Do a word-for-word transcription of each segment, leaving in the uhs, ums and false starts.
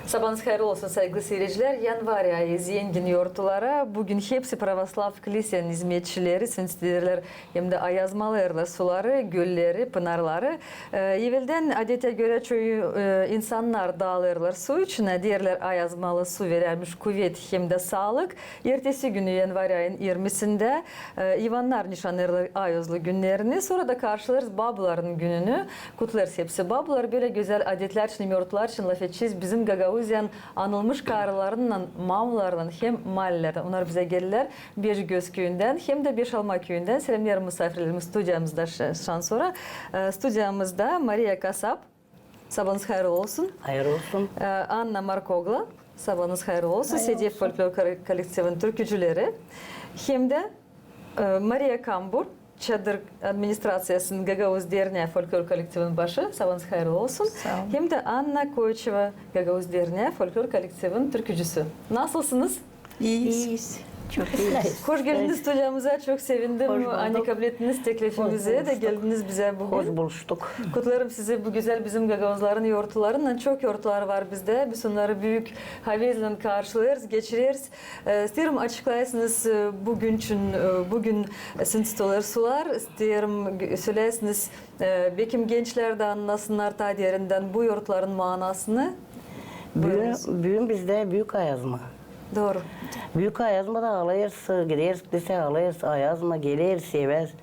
Sabaanız hayırlı olsun, saygılı siiredicilär. Yanvar ayı zengin yortulara. Büün hepsi pravoslav kilisenin izmetçileri sintilerlär hem dä ayazmalêêrlar suları, gölleri, pınarları. E, eveldän adetä görä çoyu, e, insannar daalêrlar su içinä, deerlär, ayazmalı su verärmiş kuvet hem dä saalık. Ertesi günü, yanvar ayın irmisindä, e, İvannar nişanêêrlar ayozlu günnerini, sora da karşılêêrız babuların gününü. Kutlêêrız hepsi babuları. Bölä gözäl adetlär için, yortular için lafedecez bizim Gagauziyanın anılmış karılarınnan, mamularınnan hem malelerdän. Onnar bizä geldilär Beşgöz küüyündän hem dä Beşalma küüyündän. Selämneerim musaafirlerimizi studiyamızda ş-, şansora. E, studiyamızda Mariya Kasap. Sabaanız hayırlı olsun. Hayırlı olsun. E, Anna Markogla. Sabaanız hayırlı olsun. Hayırlı olsun. Sedef folklor kor-, kollektivinin türkücüleri. Hem dä, e, Mariya Kambur, Çadır administraţiyasının Gagauz dernää folklor kollektivinin başı. Sabaanız hayırlı olsun. Saa olun. Hem dä Anna Koyçeva, Gagauz dernää folklor kollektivinin türkücüsü. Nasılsınız? İiyiz. İiyiz. Çok iiyiz. Hoş geldiniz studiyamıza. Çok sevindim, ani kablettiniz teklifimizi dä geldiniz bizä büün. Hoş buluştuk. Kutlêêrım sizi bu gözäl bizim gagauzların yortularınnan. Çok yortular var bizdä. Biz onnarı büük havezlän karşılêêrız, geçireriz. E, isteerim açıklayasınız, e, büün için, e, büün sinti olêr sular. İsteerim gö-, söleyäsiniz, e, bekim gençlär dä annasınnar taa derindän bu yortuların maanasını. Büün, büün bizdä büük ayazma. Dooru. Büük ayazma da alêrız, gideriz, bizdä alêrız ayazma, geler, sever,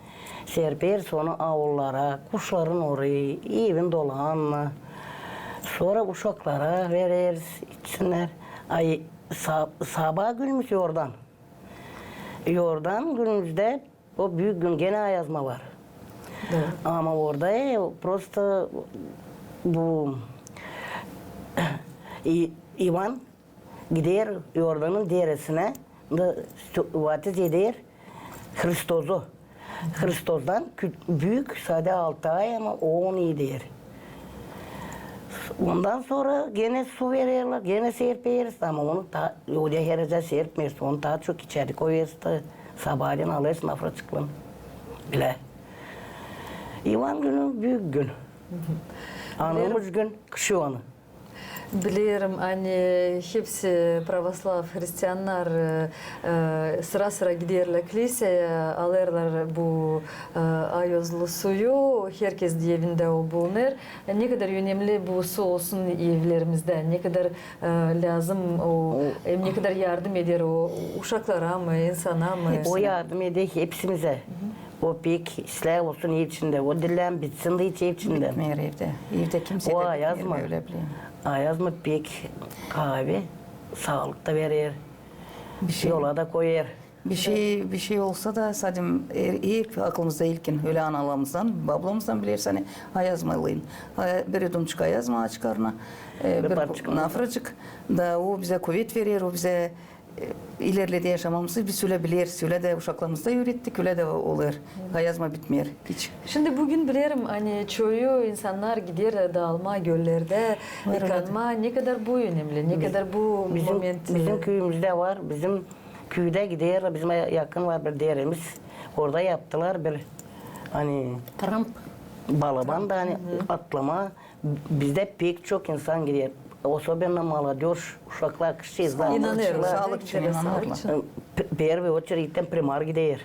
serperiz onu aullara, kuşların orayı, evin dolanına. Sora uşaklara vereriz, içsinnär. Ay, sa-, sabaa günümüz yordan. Yordan günümüzdä o büük gün genä ayazma var. Ama orada, e, prosto bu İ-, İvan gider Yordanın deresinä, da stu-, vatis eder Hristozu. Hristozdan kü-, büük, sade altı ay, ama o onu eder. Ondan sora genä su vererlär, genä serperiz, ama onu taa, o da herezä serpmeeriz, onu taa çok içäri koyêrız da sabaalän alêrız nafraçıklan bilä. İvan günü büük gün. Anılmış gün, kışi onu. Bilerim, ani hepsi pravoslav hristiannar, e, e, sıra-sıra giderlär kliseyä, alêrlar bu, e, ayozlu suyu, herkez evindä o bulunêr. Ne kadar önemli bu su olsun evlerimizdä, ne kadar, e, lääzım o, hem ne kadar yardım eder o uşaklara mı, insana mı? O yardım eder hepsimizä. O pek islää olsun ev içindä, o diil lääzım bitsin dä hiç ev içindä. Bitmeer evdä. Evdä kimseyä bitmeer, ölä bilerim. O ayazma pek kaavi, saalık ta verer, yola da koyêr. Bir şey, bir şey olsa da, sadim, e, hep aklımızda ilkin, ölä analarımızdan, babularımızdan bilerim, ani ayazma alêrlar. Bir yudumçuk ayazma aç karnına, e, bir nafraçık. Da o bizä kuvet verer, o bizä e, ilerledä yaşamamızı biz ölä bileriz, ölä dä uşaklarımızı da üürettik, ölä dä olêr. Ayazma bitmeer hiç. Şindi büün bilerim, ani çoyu insannar gider daalmaa göllerdä, yıkanmaa. Ne kadar bu önemli, ne kadar bu moment. Bizim küüyümüzdä var, bizim küüdä gider, bizim yakın var bir deremiz. Orada yaptılar bir, ani, balaban da, ani, atlamaa. Bizdä pek çok insan gider. Особенно молодёжь, uşaklar, kızçıızlar. İnanêr, saalık için inanêrlar. П-, первый очередьтän primar gider.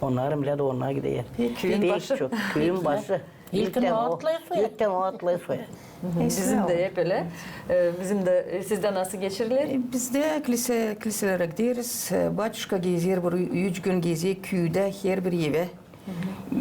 Onnar bilä dä onnar gider. Pek çok, küüyün başı. İlkin o atlêêr suya. İlkin o atlêêr suya. Bizim dä hep ölä. E, bizim dä, e, sizdä nasıl geçiriler? E, bizdä klisä, kliselerä gideriz. E, batuşka gezer, bir üç gün gezer küüdä, herbir evä.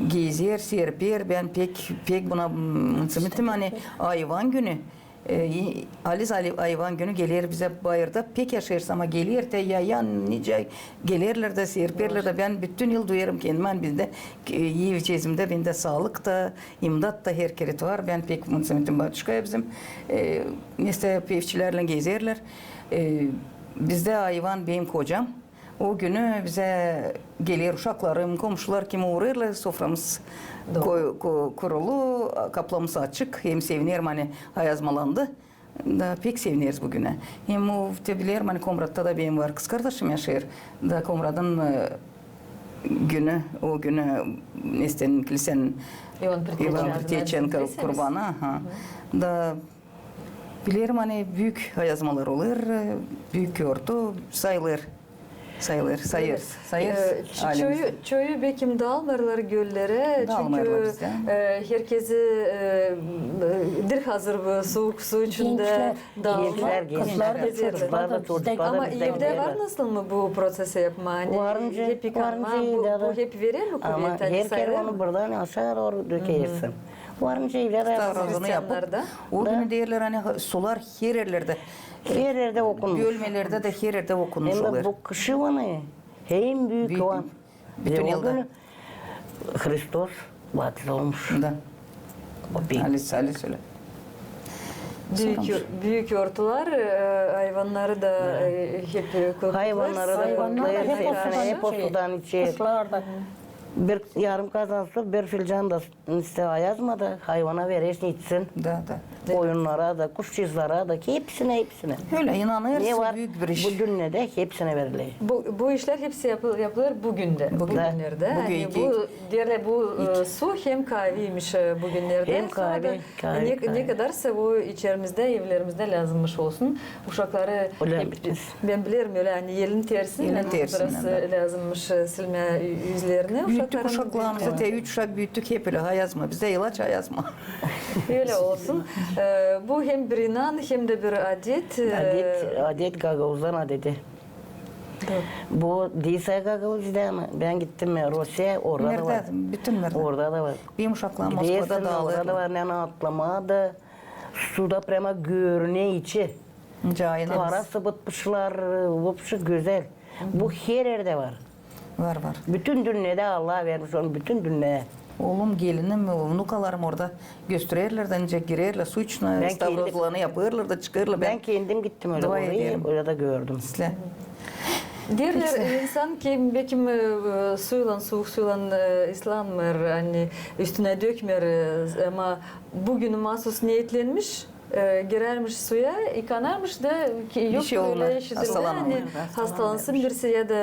Gezer, serper, bän pek, pek buna, m, mıntım ettim, ani ayvan günü, e, i-, haliz ali-, ayvan günü geler bizä bayırda, pek yaşêêrız, ama geler tä yayan, nicä gelerlär dä, serperlär dä, bän bütün yıl duyêrım kendimi, ani bizdä, e, ev çezimdä, bendä saalık ta, imdat ta, herkeret var, bän pek mıntım ettim batuşkaya bizim, e, nesä evçilärlän gezerlär. E, bizdä ayvan benim kocam, O günü bizä geler uşaklarım, komşular, kim uurêrlar, soframız ko-, ko-, kurulu, kaplamız açık. Hem sevinerim, ani ayazmalandı. Da pek sevineriz bu günä. Hem o, te bilerim, ani Komratta da benim var, kızkardaşım yaşêêr. Da Komradın, e, günü, o günü, nestä, klisenin İvan Prityatçenko kurbanı, aha. Da Bilerim, ani büük ayazmalar olêr, büük yortu sayılêr. Sayılêr, sayêrız, sayêrız. E, ç-, çoyu, çoyu bekim daalmêêrlar göllere, çünkü, e, herkezi, e, e, diil hazır bu suuk su içindä daalmaa. Gençlär, gençlär. Kızlar da, çocuklar da, çocuklar da. Ama evdä var nasıl mı bu prosesi yapmaa? Ani hep yıkanmaa, bu hep verer mi kuvet? Ama her kerä onu buradan aşaa dooru dökersin. Var nicä evdä var. O günü deerlär, ani sular her erlerdä. Her erdä okunmuş. Bölmelerdä dä her erdä okunmuş olêr. Hem dä bu kışı var, en büük var. Bütün yılda. Hristos vaftiz olmuş. Da. O büük. Halis, halis ölä. Büük, büük yortular, e, ayvannarı da, e, hep, e, kutluyorlar. Ayvannarı da kutluyoruz, hep o sudan içer. Kuşlar da. Bir yarım kazan su, bir filcan da İştä ayazmada hayvana verersin içsin. Da, da. Koyunnara da, kuşçuzlara da, hepsinä, hepsinä. Ölä, inanêrsın, büük bir iş. Bu dünnedä hepsinä veriler. Bu, bu işlär hepsi yapı-, yapılêr büün dä. Büün dä. Büün dä. Bu, deerlär, bu, e, su hem kaaveymiş, e, büün dä. Hem kaavey, kaavey. Ne kadarsa o içerimizdä, evlerimizdä lääzımmış olsun. Uşakları, bän bilerim ölä, ani elin tersinnän biraz lääzımmış, e, silmää üzlerini. Büüttük uşaklarımızı, te üç uşak büüttük hep ölä, ayazma. Bizdä ilaç ayazma. Ölä olsun. E, bu hem bir inan, hem dä bir adet. Adet, adet, gagauzların adeti. Bu diil sade Gagauziyada, ama bän gittim Rusiya, orada da var. Bütün nerede? Orada da var. Benim uşaklarım Moskvada daalêrlar. Orada da var, ani atlamaa da, suda prama görüner içi. Para sıbıtmışlar, vopşe gözäl. Bu her erdä var. Var, var. Bütün dünnedä Allah vermiş onu, bütün dünnedä. Oolum, gelinim, vnukalarım orada göstererlär dä, nicä girerlär su içinä, stavrozlarını yapêrlar da çıkêrlar. Bän kendim gittim ölä oraya, ölä dä gördüm. Deerlär, insan kim, bekim, e, suylan, suuk suylan, e, ıslanmêêr, ani üstünä dökmeer, e, ama büün maasuz neetlenmiş, e, girärmiş suya, yıkanarmış da, yok, ölä işitildi, ani hastalansın birisi ya da,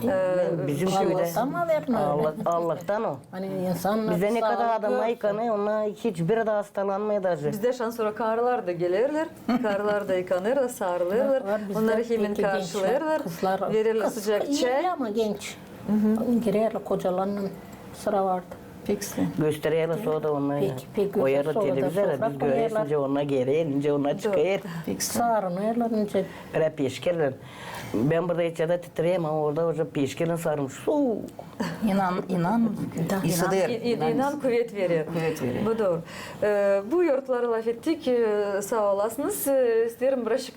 e, bizim küüdä. Allahtan o. Bizdä ne kadar adamnar yıkanêr, onnar hiçbiri dä hastalanmêêr daji. Bizdä şansora karılar da gelerlär, karılar da yıkanêrlar, sarılêrlar, onnarı hemen karşılêêrlar, vererlär sıcak çay. Ama genç. Girerlär kocalarınnan, sıra vardı. Göstererlär sora da onnarı. Koyêrlar televizora, biz göreriz, nicä onnar girer, nicä onnar çıkêr. Sarınêrlar nicä. Peşkerlär. Bän burada içerdä titreerim, ama orada oca peşkerlän sarılmış. Su. İnan, inan, inan kuvet verer. Kuvet verer. Bu dooru. E, bu yortları lafettik, e, saa olasınız. E, isteerim, biraz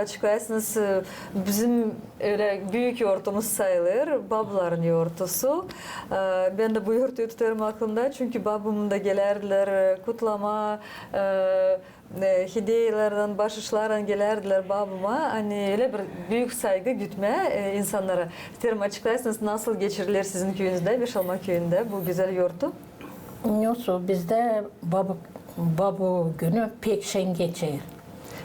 açıklayasınız, e, bizim ölä büük yortumuz sayılêr, babuların yortusu. E, bän dä bu yortuyu tutêrım aklımda, çünkü babum da gelärdilär, e, kutlamaa, e, e, hideylerdän, baaşışlarlan gelärdilär babuma, ani ölä bir büük saygı gütmää, e, insannara. İsteerim, açıklayasınız, nasıl geçiriler sizin küüyünüzdä, Beşalma küüyündä bu gözäl yortu? Nasıl, bizdä babu, babu günü pek şen geçer.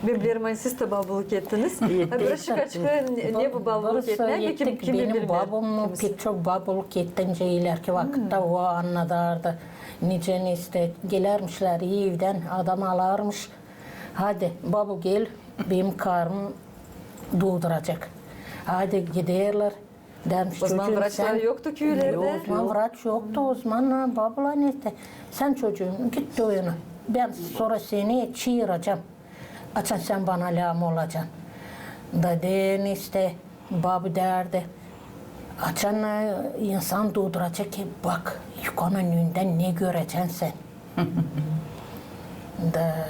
Bän bilerim, ani siz dä babuluk ettiniz. Biraz açıklayın, ne bu babuluk etmää, kim, kim bilmeer. Benim babum pek çok babuluk etti, nicä ilerki vakıtta o annadardı. Nicä, ne, iştä gelärmişlär evdän, adam alarmış. Hadi, babu, gel, benim karnım duuduracek. Hadi giderlär. Demiş, o zaman çocuum, vraçlar yoktu küülerdä. Yok, o zaman vraç yoktu, o zaman, ha, babular ne etti? Sän, çocuum, git duu onu. Bän sora seni çıyıracam. Açan sän bana lääm olacan. Da deyni iştä, babu deerdi, açan, e, insan duuduracek, bak, yukanın önündä ne görecän sän. Da,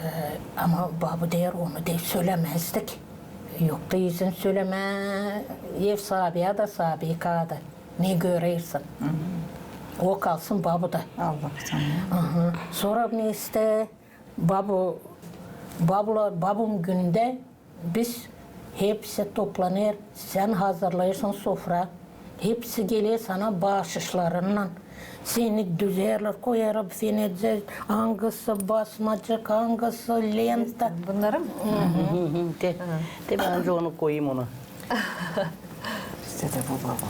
ama babu deer, onu deyni sölemezdik. Yoktu izin sölemää ev saabi ya da saabi kaada. Ne görersin. O kalsın babuda. Allah sana. Aha. Sora ne iştä, babu, babular, babum gündä biz hepsi toplanêr, sän hazırlêêrsın sofra, hepsi geler sana baaşışlarınnan. Seni düzerlär, koyêrlar seni, angısı basmacık, angısı lenta. Bunnarı mı? Hı hı. Te, te bän ancak onu koyayım ona. Te bu baba.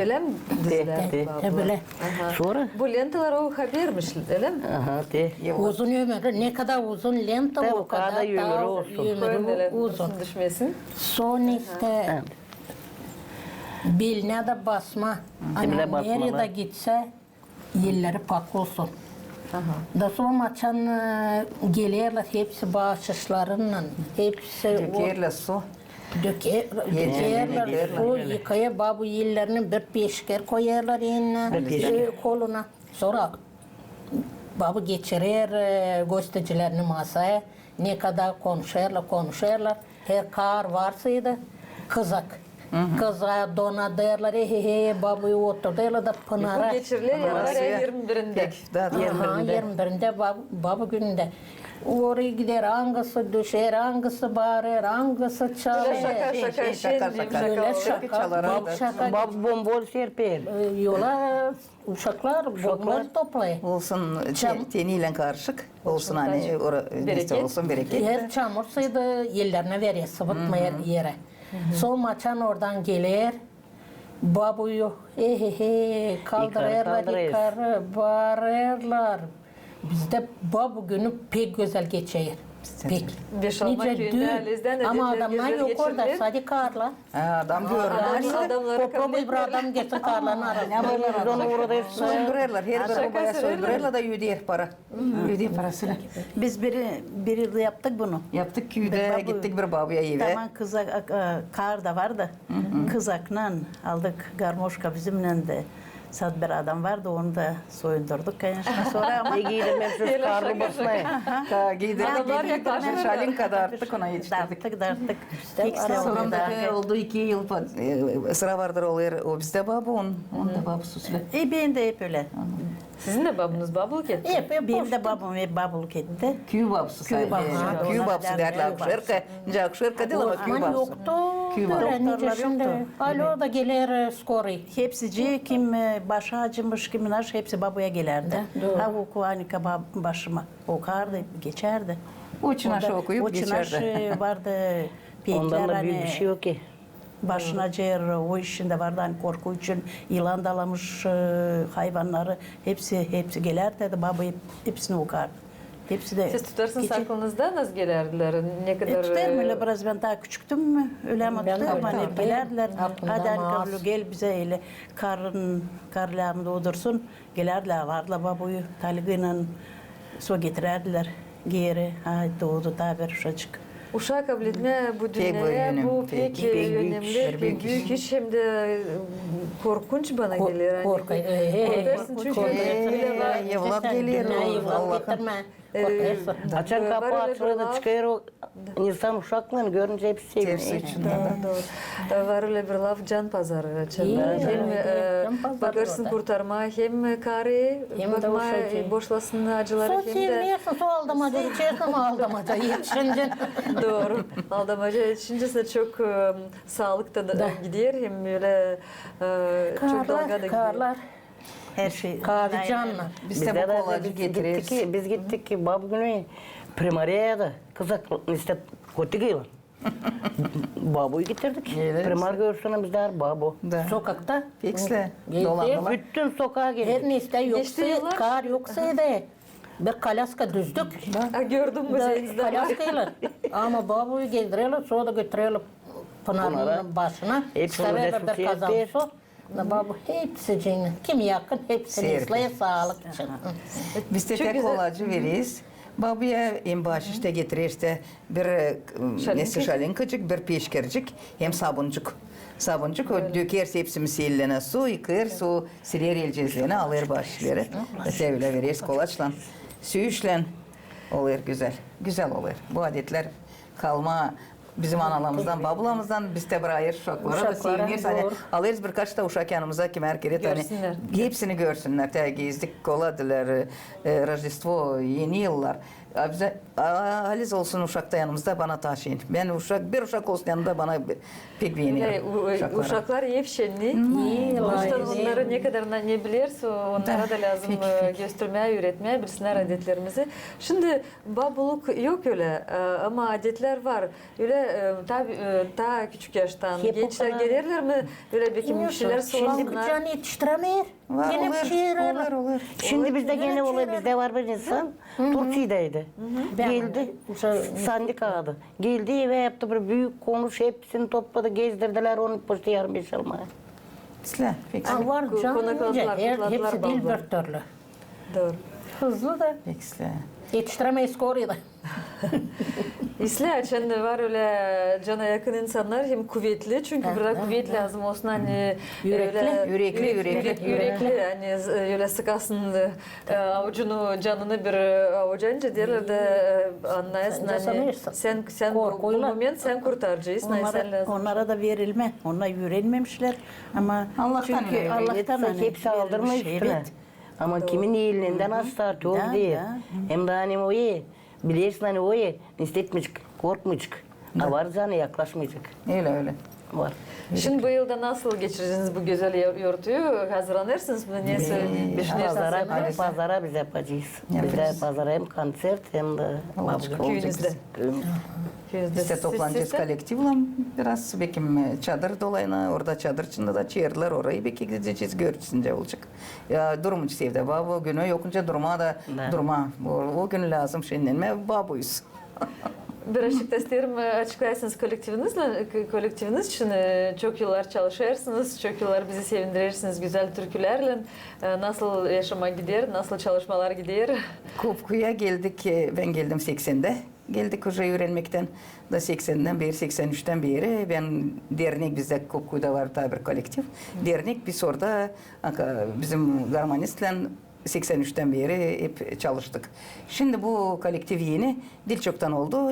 Ölä mi? Te, te, te, baba. Ölä. Aha. Sora? Bu lentalar o habermiş, ölä mi? Aha, te. Uzun ömürlü, ne kadar uzun lenta, o kadar da ömürü uzun. Sora işte belinä dä basma. Ani neredä gitsä, elleri pak olsun. Da sora maçan gelerlär hepsi baaşışlarınnan, hepsi dökerlär su. Dökerlär su, yıkêr, babu ellerini bir peşker koyêrlar elinä, koluna. Sora babu geçirer gostecilerini masaya, ne kadar konuşêrlar, konuşêrlar. Her kaar varsaydı, kızak. Kızağı donadêrlar, e-he-he, babuyu oturdêrlar da pınara. Bu geçiriler yanvarın irmi birindä. Aha, irmi birindä babu günündä. Oraya gider, angısı düşer, angısı baarêr, angısı çalêr. Ölä şaka, şaka, şaka, şaka. Ölä şaka, babu bomboş serper. Yola uşaklar bomboş toplayêr. Olsun, teniylän karışık. Olsun, ani ora, neyse, olsun, bereket. Her çamur saydı ellerinä verer, sıvırtmêêr erä. Sora maçan oradan geler, babuyu, e-he-he, kaldırêrlar yukarı, baarêrlar. Bizdä babu günü pek gözäl geçer. Pek. Nicä düün. Ama adamnar yok orada, sade kaarlar. Adam görmez. Popurlay bir adam geçsin kaarların arasında. Söndürerlär, herbir obaya söndürerlär da öder para. Öder parasını. Biz bir yıl yaptık bunu. Yaptık küüdä, gittik bir babuya evä. Tamam, kızak, kaar da vardı. Kızaklan aldık, garmoşka bizimnän dä. Sade bir adam vardı, onu da soyundurduk, konecno, sora ama. Ne giydirmem söz karlı basmaya. Giydirdik, şalinka darttık, ona etiştirdik. Darttık, darttık. Sora da oldu iki yıl, sıra vardır, olêr, o bizdä babu, onun da babusu. E, bendä hep ölä. Sizin dä babunuz babuluk etti? Hep, hep. Benim dä babum hep babuluk etti. Küü babusu. Küü babusu. Küü babusu deerlär, akuşerka. Nicä akuşerka diil, ama küü babusu. Küü babusu. Ölä nicä şindi. Alo da geler skorıy. Hepsicii, kim başı acımış, kim naş, hepsi babuya gelärdi. Ha, o kuanika başıma. Okardı, geçärdi. Очень aşağı okuyup geçärdi. Очень aşağı vardı. Ondan da büük bir şey yok ki. Başına geler, o işindä vardı, ani korku için yılan dalamış hayvannarı, hepsi, hepsi gelärdi, babu hep, hepsini okardı. Hepsi dä. Siz tutarsınız aklınızda, nasıl gelärdilär, ne kadar? E, tutarım, ölä biraz bän taa küçüktüm, ölä ama tutarım, ani hep gelärdilär. Hadi, ani kablo gel bizä, ölä karın, karläämı doldursun. Gelärdilär, alardılar babuyu taligıylan, sora getirärdilär geeri. Ha, doodu taa bir uşacık. Uşaa kabletmää bu dünneyä, bu pek önemli, pek büük iş, hem dä korkunç bana geler. Korkarsın, çünkü evlat geler, Allahın. Açan kapı açılêr da çıkêr o insan uşaklan, görüncä hepsi sevinier. Var ölä bir laf, can pazarı açan. Hem bakêrsın kurtarmaa hem karıyı, hem bakmaa, boşlasın acıları, hem dä. Sora sevinirsän, sora aldamaca içersin, ama aldamaca etişincä. Dooru. Aldamaca etişincä çok saalık ta gider, hem ölä çok dalga da gider. Karlar. Her şey. Kahve canla. Biz dä bu kolacı getireriz. Biz gittik ki, biz gittik ki babu günü primariyada, kızak, işte, kotik yılan. Babuyu getirdik. Primar görsün, biz dä babu. Sokakta. Pek islää. Dolandılar. Bütün sokaa geldi. Her ne islää, yoksa kar, yoksa da bir kolyaska düzdük. Ha, gördüm müzeyinizde. Kolyaskaylan. Ama babuyu gezdirerlär, sora da götürerlär Pınarın başına. Hepsi çıkarêrlar bir kazan su. Babu hepsicini, kim yakın, hepsini islää saalık için. Biz dä tek kolacı vereriz babuya, hem baaşış ta getireriz dä bir, e, neysä, şalinkacık, bir peşkercik, hem sabuncuk. Sabuncuk, o döker hepsimiz ellerä su, yıkêr su, siler elceklerinä, alêr baaşışları. Ötä ölä vereriz kolaçlan, süüşlän. Olêr gözäl, gözäl olêr. Bu adetlär kalma bizim analarımızdan, babularımızdan, biz dä bırakêrız uşaklara da sevineriz. Ani alêrız birkaç ta uşak yanımıza, kimär kerä, ani hepsini görsünnär. Te gezdik, kola dilär, e, Rojdestvo, Eni yıllar. A, bizä, a, haliz olsun uşak da yanımızda, bana taa şen. Bän uşak, bir uşak olsun yanımda, bana pek beenerim uşakları. Uşaklar hep şenni. Baştan onnarı ne kadar ne bilersä, onnara da lääzım göstermää, üüretmää, bilsinnär adetlerimizi. Şindi baabuluk yok ölä, ama adetlär var. Ölä, taa, taa küçük yaştan gençlär gelerlär mi ölä, bekim bir şeylär sorsunnar? Şindi bir can etiştirämeer. Var, olur, olur, olur. Şindi bizdä genä olêr, bizdä var bir insan, Türkiyedäydi. Geldi, Sandika adı. Geldi evä, yaptı bir büük konuş, hepsini topladı, gezdirdilär onu, poşta yarım beş almaa. İslää, pek. Var, canım, hepsi diil bir türlü. Hızlı da. Pek islää. Etiştirämeer skoruyu da. İslää, açan var ölä cana yakın insannar, hem kuvetli, çünkü burada kuvet lääzım olsun, ani ölä ürekli, ürekli, ani ölä sıkasın avucunu, canını bir avuca, nicä deerlär dä, annayasın, ani sän, sän bu moment sän kurtarıcıysın, ani sän lääzım. Onnara da verilmää, onnar üürenmemişlär, ama Allahtan, hepsi aldırmêêr üstünä. Ama kimin elindän astar, çok diil. Hem dä ani o e, bilersin, ani o e, ne istemeyecek, korkmayacek. A var canı, yaklaşmayacek. Ölä, ölä. Var. Şindi bu yılda nasıl geçireceniz bu gözäl yortuyu? Hazırlanêrsınız mı? Nesoy düşünersiniz? Pazara biz yapacez. Bizä pazara hem koncert, hem dä baabuluk. Küüyünüzdä. Küüyünüzdä. Biz dä toplanacez kollektivlän biraz, bekim, çadır dolayına, orada çadır içindä dä çevirdilär, orayı bekim gidecez, görürsün, olacek. Ya, durmayacez evdä. Baabuu günü yokunca durmaa da, durmaa. O, o gün lääzım şennenmää, baabuuyuz. Birazcık da isteerim, açıklaysınız kollektiviniz için. Çok yıllar çalışêrsınız, çok yıllar bizi sevindirersiniz gözäl türkülärlän. Nasıl yaşamak gider, nasıl çalışmalar gider? Kopkuya geldik, bän geldim seksendä. Geldik uje üürenmektän da seksendän beeri, seksän üçtän beeri bän dernek, bizdä Kopkuyda var taa bir kollektiv. Dernek, biz orada, bizim garmonistlän seksän üçtän beeri hep çalıştık. Şindi bu kollektiv eni, diil çoktan oldu,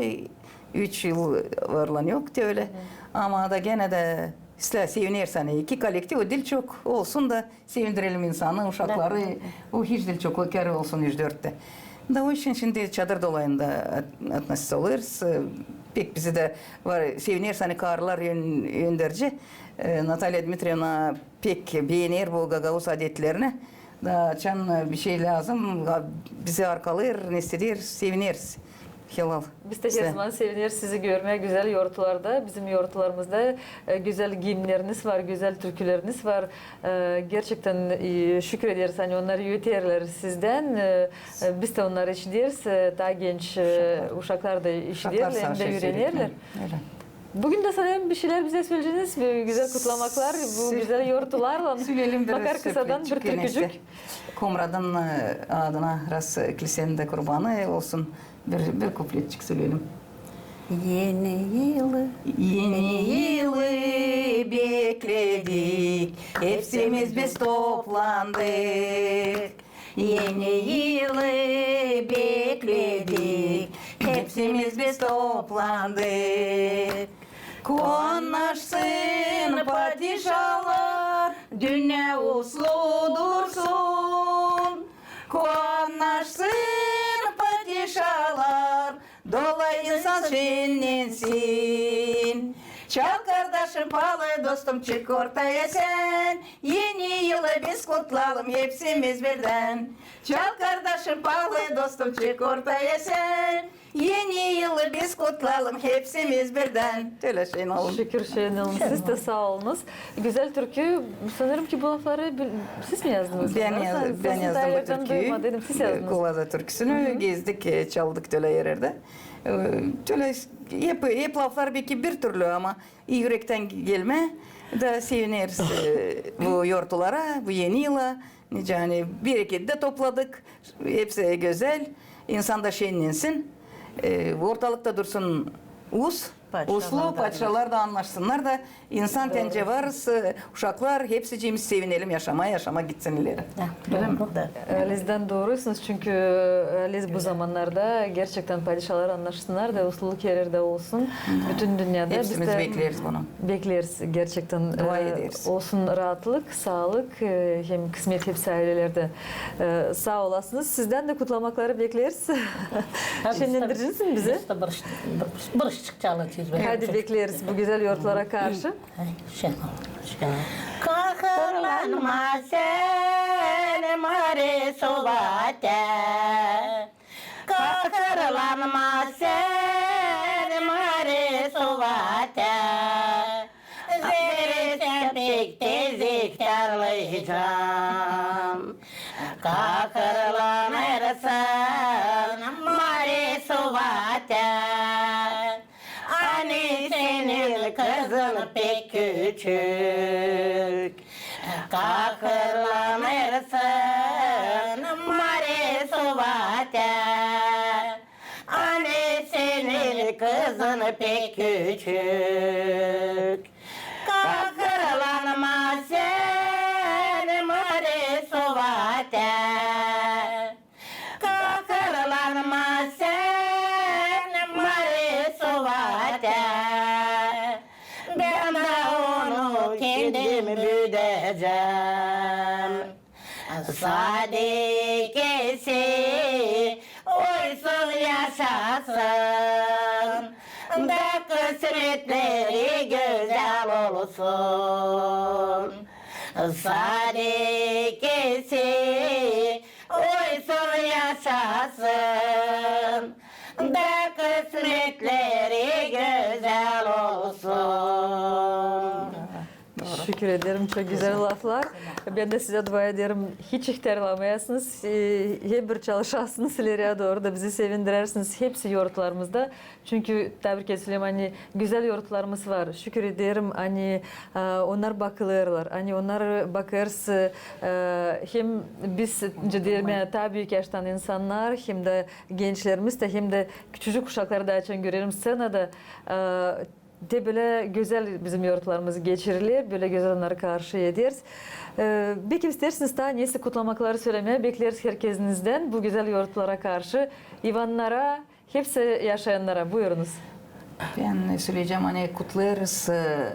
üç yıl varlan yok te ölä. Ama da genä dä islää, sevinersin, ani iki kollektiv, o diil çok olsun da, sevindirelim insanı, uşakları, o hiç diil çok, o kerä olsun üç-dört tä. Da o için şindi çadır dolayında at-, atnasız olêrız. Pek bizi dä var, sevinersin, ani karılar ön-, önderci. Natalya Dmitrievna pek beener bu gagauz adetlerini. Da açan bir şey lääzım, bizi arkalêêr, ne isteer, sevineriz. Helal. Biz dä herzaman sevineriz sizi görmää gözäl yortularda. Bizim yortularımızda gözäl giimneriniz var, gözäl türküleriniz var. Gerçektän şükür ederiz, ani onnarı üüterlär sizdän. Biz dä onnarı işideriz, taa genç uşaklar da işiderlär hem dä üürenerlär. Büün dä sanêrım bir şeylär bizä söleyeceniz, bir gözäl kutlamaklar bu gözäl yortularlan. Makar kısadan bir türkücük. Komradın adına, ras klisenin dä kurbanı olsun, bir, bir kupletçik söleyelim. Eni yılı, eni yılı bekledik, hepsimiz biz toplandık. Eni yılı bekledik, hepsimiz biz toplandık. Kuannaşsın padişalar, dünnä uslu dursun. Kuannaşsın padişalar, dolayı insan şennensin. Çal, kardaşım, paalı dostum, çık ortaya sän. Eni yılı biz kutlayalım hepsimiz birdän. Çal, kardaşım, paalı dostum, çık ortaya sän. Eni yılı biz kutlayalım hepsimiz birdän. Tölä şennenelim. Şükür, şennenelim. Siz dä saa olunuz. Gözäl türkü, sanêrım ki bu lafları siz mi yazdınız? Bän yazdım bu türküyü. Siz yazdınız. Kulaza türküsünü gezdik, çaldık tölä hererdä. Tölä hep, hep laflar beki bir türlü, ama üürektän gelmää. Da sevineriz bu yortulara, bu eni yıla. Nicä ani bereketi dä topladık. Hepsi gözäl. İnsan da şennensin. Ortalıkta dursun us. Uslu padişalar da annaşsınnar da, insan tän var, uşaklar, hepsicimiz sevinelim yaşamaa, yaşamaa gitsin ileri. Öyle mi? Lizdän doorusunuz, çünkü, e, Liz bu zamannarda gerçektän padişalar annaşsınnar da, usluluk erleri dä olsun bütün dünnedä. Hepsimiz bekleeriz bunu. Bekleeriz gerçektän. Dua ederiz. Olsun raatlık, saalık, e, hem kısmet hepsi aylelerdä. E, saa olasınız. Sizdän dä kutlamakları bekleeriz. Şenlendireceniz mi bizi? Biz dä bir, bir, bir çalacez. Hadi bekleeriz bu gözäl yortulara karşı. Kahırlanma sän, Mare Suvattä. Kahırlanma sän, Mare Suvattä. Zerä sän pek tez ihtärleycan. Kahırlanêrsın, Mare Suvattä. Ani senin kızın pek küçük. Kahırlanêrsın, Mare Suvattä. Ani senin kızın pek küçük. Kahırlanma sän, Mare Suvattä. Kahırlanma sän, Mare Suvattä. Bän dä onu kendim büüdecäm. Sade kesi oysun, yaşasın, da kısmetleri gözäl olsun. Sade kesi oysun, yaşasın, da kısmetleri gözäl olsun. Şükür ederim, çok gözäl laflar. Bän dä sizä dua ederim, hiç ihtärlamayasınız, e, hep bir çalışasınız ileriye dooru da bizi sevindirersiniz hepsi yortularımızda. Çünkü, taa bir kerä söleyim, ani gözäl yortularımız var. Şükür ederim, ani, e, onnar bakılêrlar, ani onnarı bakêrız, e, hem biz, nicä deerim, taa büük yaştan insannar, hem dä gençlerimiz dä, hem dä küçücük uşakları da açan görerim sţenada, e, te bölä gözäl bizim yortularımız geçiriler, bölä gözäl onnarı karşı ederiz. E, beki isteersiniz taa nesä kutlamakları sölemää, bekleriz herkezinizdän bu gözäl yortulara karşı, İvannara, hepsi yaşayannara. Buyurunuz. Bän söleyecäm, ani kutlêêrız, e,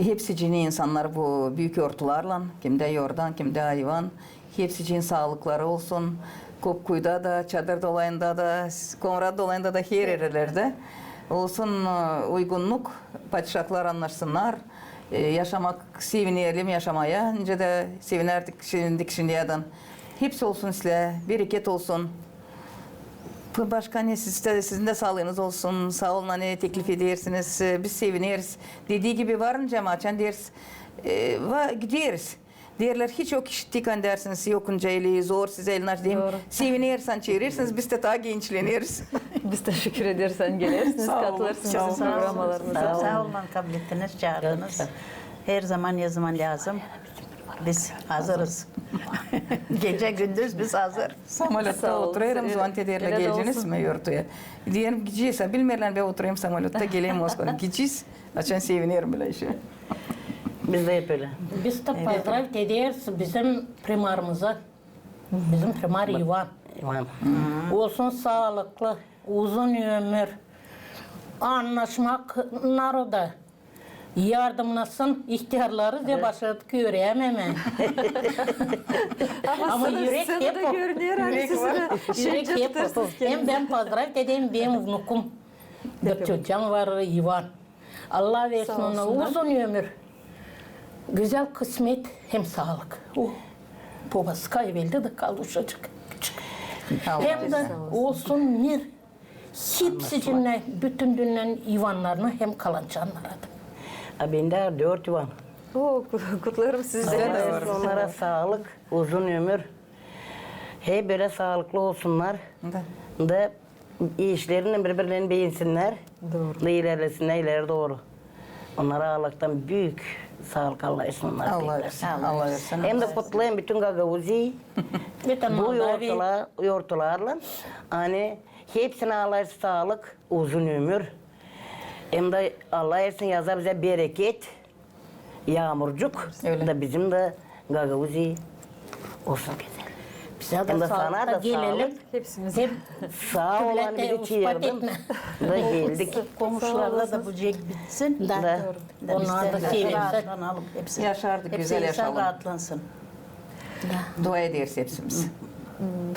hepsicini insannar bu büük yortularlan, kim dä yordan, kim dä İvan. Hepsicinin saalıkları olsun. Kopkuyda da, Çadır dolayında da, Komrat dolayında da, her erlerdä olsun, e, uygunnuk, padişahlar annaşsınnar, e, yaşamak, sevinelim yaşamaya, nicä dä sevinärdik şindi, şindiyädän. Hepsi olsun islää, bereket olsun. Bu başka ne, siz dä, sizin dä saalıınız olsun, saa olun, ani teklif edersiniz, e, biz sevineriz. Dediği gibi var nicä, ama açan deeriz, e, va-, gideriz. Deerlär, hiç yok işittik, ani deersiniz, yok nicä, eli zor sizä, eli naş deyim. Sevineriz, ani çeerersiniz, biz dä taa gençleneriz. Biz dä şükür ederiz, ani gelersiniz, katılêrsınız bizim programmalarımıza. Saa olun, ani kablettiniz, çaardınız. Herzaman, ne zaman lääzım, biz hazırız. Gecä-gündüz biz hazır. Samolötttä oturêrım, zvanit ederlär, geleceniz mi yortuya? Deerim, gidecez, bilmeerlär, bän oturêrım samolötttä, gelerim Moskvaya. Gidecez. Açan sevinerim bölä işä. Biz dä hep ölä. Biz dä pozdravit ederiz bizim primarımızı. Bizim primar İvan. İvan. Olsun saalıklı, uzun ömür, annaşmak naroda, yardımnasın ihtärları, da başarı göremem. Ama scenada görüner, ani sizi dä şenecek tutarırsınız. Hem bän pozdravit edeyim, benim vnukum. Bir çocam var, İvan. Allah versin ona uzun ömür, gözäl kısmet hem saalık. O, bobası kayıp oldu da kaldı uşacık, küçük. Hem dä olsun mir hepsicini, bütün dünnenin İvannarını hem kalançannara da. A bendä dört İvan. O, ku-, kutlêêrım sizi. Allah versin onnara saalık, uzun ömür. Hep bölä saalıklı olsunnar. Da işlerinnän biri-birlerini beensinnär. Dooru. Da ilerlesinnär ileri dooru. Onnara Allahtan büük saalık, Allah versin onnara. Allah versin, Allah versin. Hem dä kutlêêrım bütün Gagauziyayı bu yortula-, yortularlan. Ani hepsinä Allah saalık, uzun ömür. Hem dä Allah versin yazda bizä bereket, yaamurcuk. Ölä. Da bizim dä Gagauziya olsun gözäl. Bizä dä saalık da gelelim. Hepsimiz. Hem saa olun, bizi çaardıın da geldik. Komuşularda da bu cek bitsin. Da. Onnar da sevinsin. Yaşardık, gözäl yaşadım. Rahatlansın. Dua ederiz hepsimiz.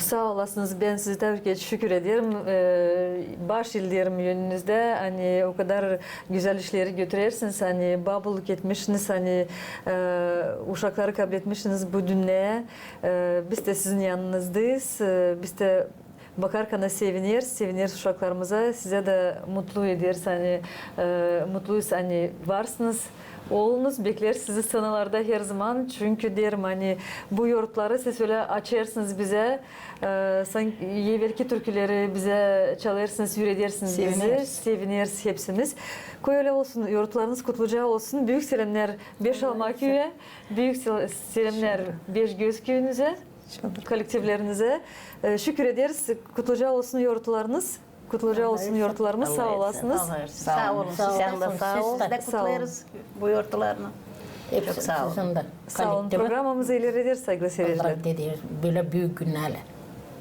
Saa olasınız, bän sizi tabrik edärim, şükür ederim. E, baş ilerim önünüzdä, ani o kadar gözäl işleri götürersiniz, ani baalık etmişsiniz, ani, e, uşakları kabletmişsiniz bu dünneyä. E, biz dä sizin yanınızdayız. E, biz dä bakarkana sevineriz, sevineriz uşaklarımıza. Sizä dä mutlu ederiz, ani, e, mutluyuz, ani varsınız. Olunuz, bekleriz sizi seenalarda herzaman. Çünkü derim, ani bu yorutları siz ölä açêrsınız bizä. E, sanki evelki türküleri bizä çalêrsınız, üüredersiniz bizi. Sevineriz. Sevineriz hepsimiz. Koy ölä olsun, yorutlarınız kutluca olsun. Büük selämnär Beşalma küüyä, büük sel-, selämnär Beşgöz küüyünüzä, kollektivlerinizä. E, şükür ederiz, kutluca olsun yorutlarınız. Kutluca olsun yorutlarımız, saa olasınız. Saa olun. Sän dä saa ol. Biz dä kutlêêrız bu yorutlarını. Çok saa olun. Saa olun. Programamızı ileri ederiz, saygılı seyircilär. Bölä büük günnärlär.